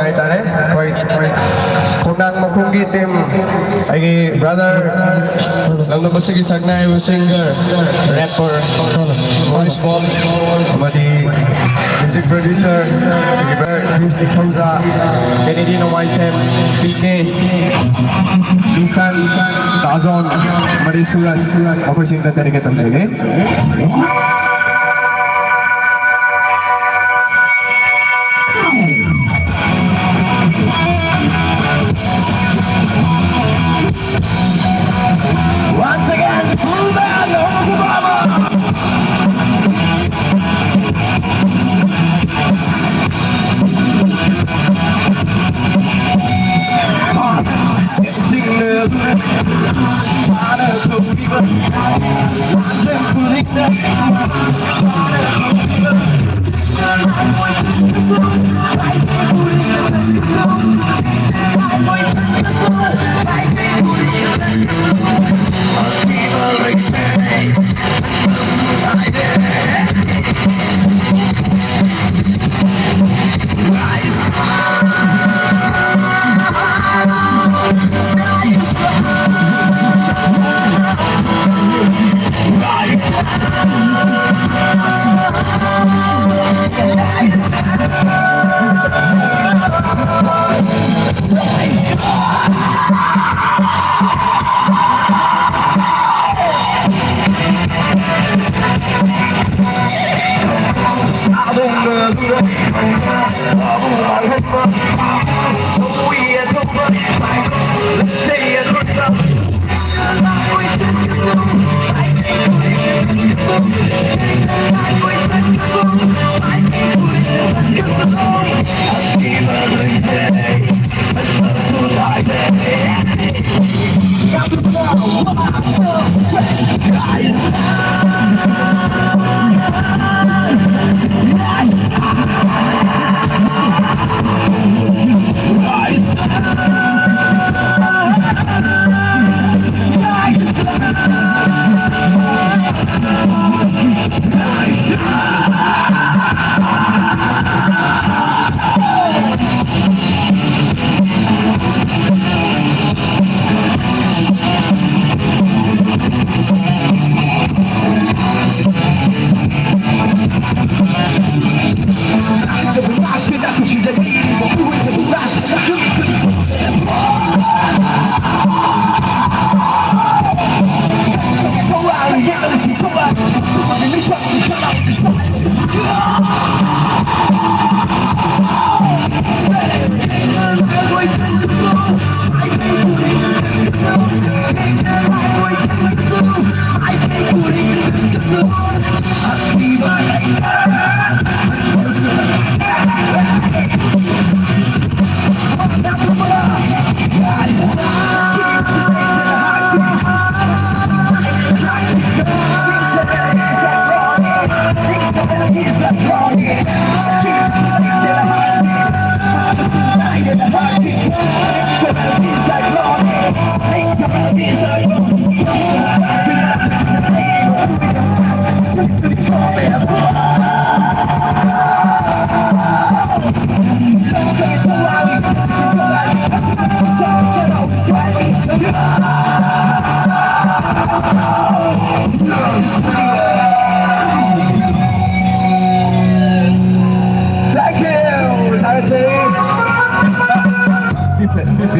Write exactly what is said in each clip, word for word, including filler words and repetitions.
ꯍꯥꯏꯇꯥꯔꯦ, ꯑꯩꯈꯣꯏ, ꯑꯩꯈꯣꯏ ꯈꯣꯡꯅꯥꯡ ꯃꯈꯣꯡꯒꯤ ꯇꯤꯝ, ꯑꯩꯒꯤ ꯕ꯭ꯔꯗꯔ, ꯂꯝꯗꯝ ꯑꯁꯤꯒꯤ ꯁꯛꯅꯥꯏꯔꯕ ꯁꯤꯡꯒꯔ, ꯔꯦꯄꯔ, ꯚꯣꯏꯁ ꯕꯣꯝ, ꯑꯃꯗꯤ ꯃ꯭ꯌꯨꯖꯤꯛ ꯄ꯭ꯔꯣꯗ꯭ꯌꯨꯁꯔ, ꯑꯩꯒꯤ ꯕ꯭ꯔꯗꯔ ꯀ꯭ꯔꯤꯁ ꯅꯤꯡꯊꯧꯖꯥ, ꯀꯦꯅꯦꯗꯤ ꯅꯣꯡꯃꯥꯏꯊꯦꯝ, ꯄꯤ ꯀꯦ, ꯂꯨꯁꯟ, ꯗꯥꯖꯣꯟ, ꯑꯃꯗꯤ ꯁꯨꯔꯖ, ꯃꯈꯣꯏꯁꯤꯡꯗ ꯗꯦꯗꯤꯀꯦꯠ ꯇꯧꯖꯒꯦ꯫ Once again, pull down the Obama.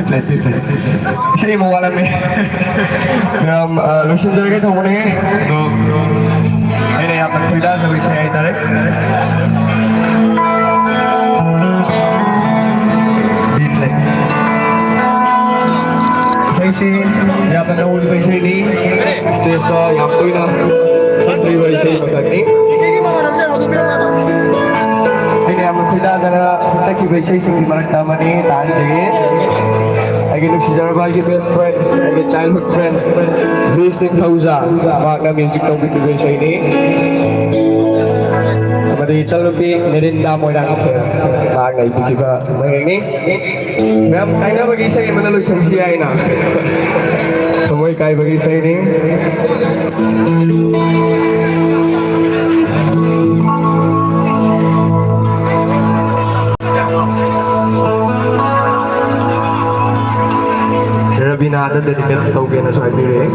Flat, B flat. ꯏꯁꯩ ꯑꯃ ꯋꯥꯠꯂꯝꯃꯦ꯫ ꯃꯌꯥꯝ, ꯑ, ꯂꯣꯏꯁꯤꯟꯖꯔꯒꯦ ꯇꯧꯕꯅꯦ꯫ ꯑꯗꯣ ꯑꯩꯅ ꯌꯥꯝꯅ ꯈꯣꯏꯗꯥꯖꯕ ꯏꯁꯩ ꯍꯥꯏꯇꯥꯔꯦ꯫ B flat. ꯏꯁꯩꯁꯤ ꯌꯥꯝꯅ ꯅꯧꯔꯤꯕ ꯏꯁꯩꯅꯤ꯫ ꯁ꯭ꯇꯦꯖꯇ ꯌꯥꯝ ꯇꯣꯏꯅ ꯁꯛꯇ꯭ꯔꯤꯕ ꯏꯁꯩ ꯑꯃꯈꯛꯅꯤ꯫ ꯑꯩꯅ ꯌꯥꯝꯅ ꯈꯣꯏꯗꯥꯖꯅ ꯁꯛꯆꯈꯤꯕ ꯏꯁꯩꯁꯤꯡꯒꯤ ꯃꯔꯛꯇ ꯑꯃꯅꯤ꯫ ꯇꯥꯍꯟꯖꯒꯦ꯫ ꯑꯩꯒꯤ ꯅꯨꯡꯁꯤꯖꯔꯕ ꯑꯩꯒꯤ best friend, ꯑꯩꯒꯤ childhood friend, ꯕꯤꯁ ꯅꯤꯡꯊꯧꯖꯥ, ꯃꯍꯥꯛꯅ music ꯇꯧꯕꯤꯈꯤꯕ ꯏꯁꯩꯅꯤ꯫ ꯑꯃꯗꯤ ꯏꯆꯜꯅꯨꯄꯤ ꯃꯦꯔꯤꯟꯗꯥ ꯃꯣꯏꯔꯥꯡꯊꯦꯝ, ꯃꯍꯥꯛꯅ ꯏꯕꯤꯈꯤꯕ ꯃꯌꯦꯛꯅꯤ꯫ ꯃꯌꯥꯝ ꯀꯥꯏꯅꯕꯒꯤ ꯏꯁꯩ ꯑꯃꯅ ꯂꯣꯏꯁꯤꯟꯁꯤ ꯍꯥꯏꯅ꯫ ꯊꯃꯣꯏ ꯀꯥꯏꯕꯒꯤ ꯏꯁꯩꯅꯤ꯫ ꯔꯕꯤꯅꯥꯗ dedicate ꯇꯧꯒꯦꯅꯁꯨ ꯍꯥꯏꯕꯤꯔꯛꯑꯦ꯫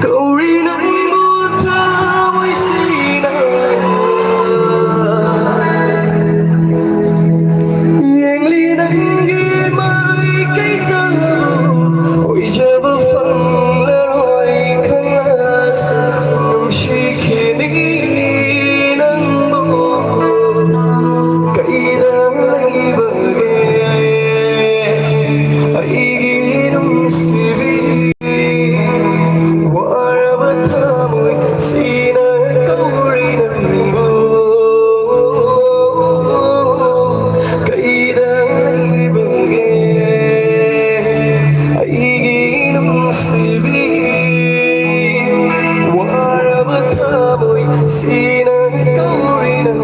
ꯀꯧꯔꯤ ꯅꯪꯕꯨ ꯊꯃꯣꯏ ꯁꯦꯡꯅ ꯌꯦꯡꯂꯤ ꯅꯪꯒꯤ ꯃꯥꯏꯀꯩꯗꯕꯨ ꯑꯣꯏꯖꯕ ꯐꯪꯂꯔꯣꯏ ꯈꯪꯂꯁꯨ ꯅꯨꯡꯁꯤꯈꯤꯅꯤ ꯅꯪꯕꯨ ꯀꯩꯗ ꯂꯩꯕꯒꯦ ꯑꯩꯒꯤ ꯅꯨꯡꯁꯤꯕꯤ ꯋꯥꯔꯕ ꯊꯃꯣꯏ ꯁꯤꯅ ꯀꯧꯔꯤ ꯅꯪꯕꯨ ꯀꯩꯗ ꯂꯩꯕꯒꯦ ꯑꯩꯒꯤ ꯅꯨꯡꯁꯤꯕꯤ ꯋꯥꯔꯕ ꯊꯃꯣꯏ ꯁꯤꯅ ꯀꯧꯔꯤ ꯅꯪ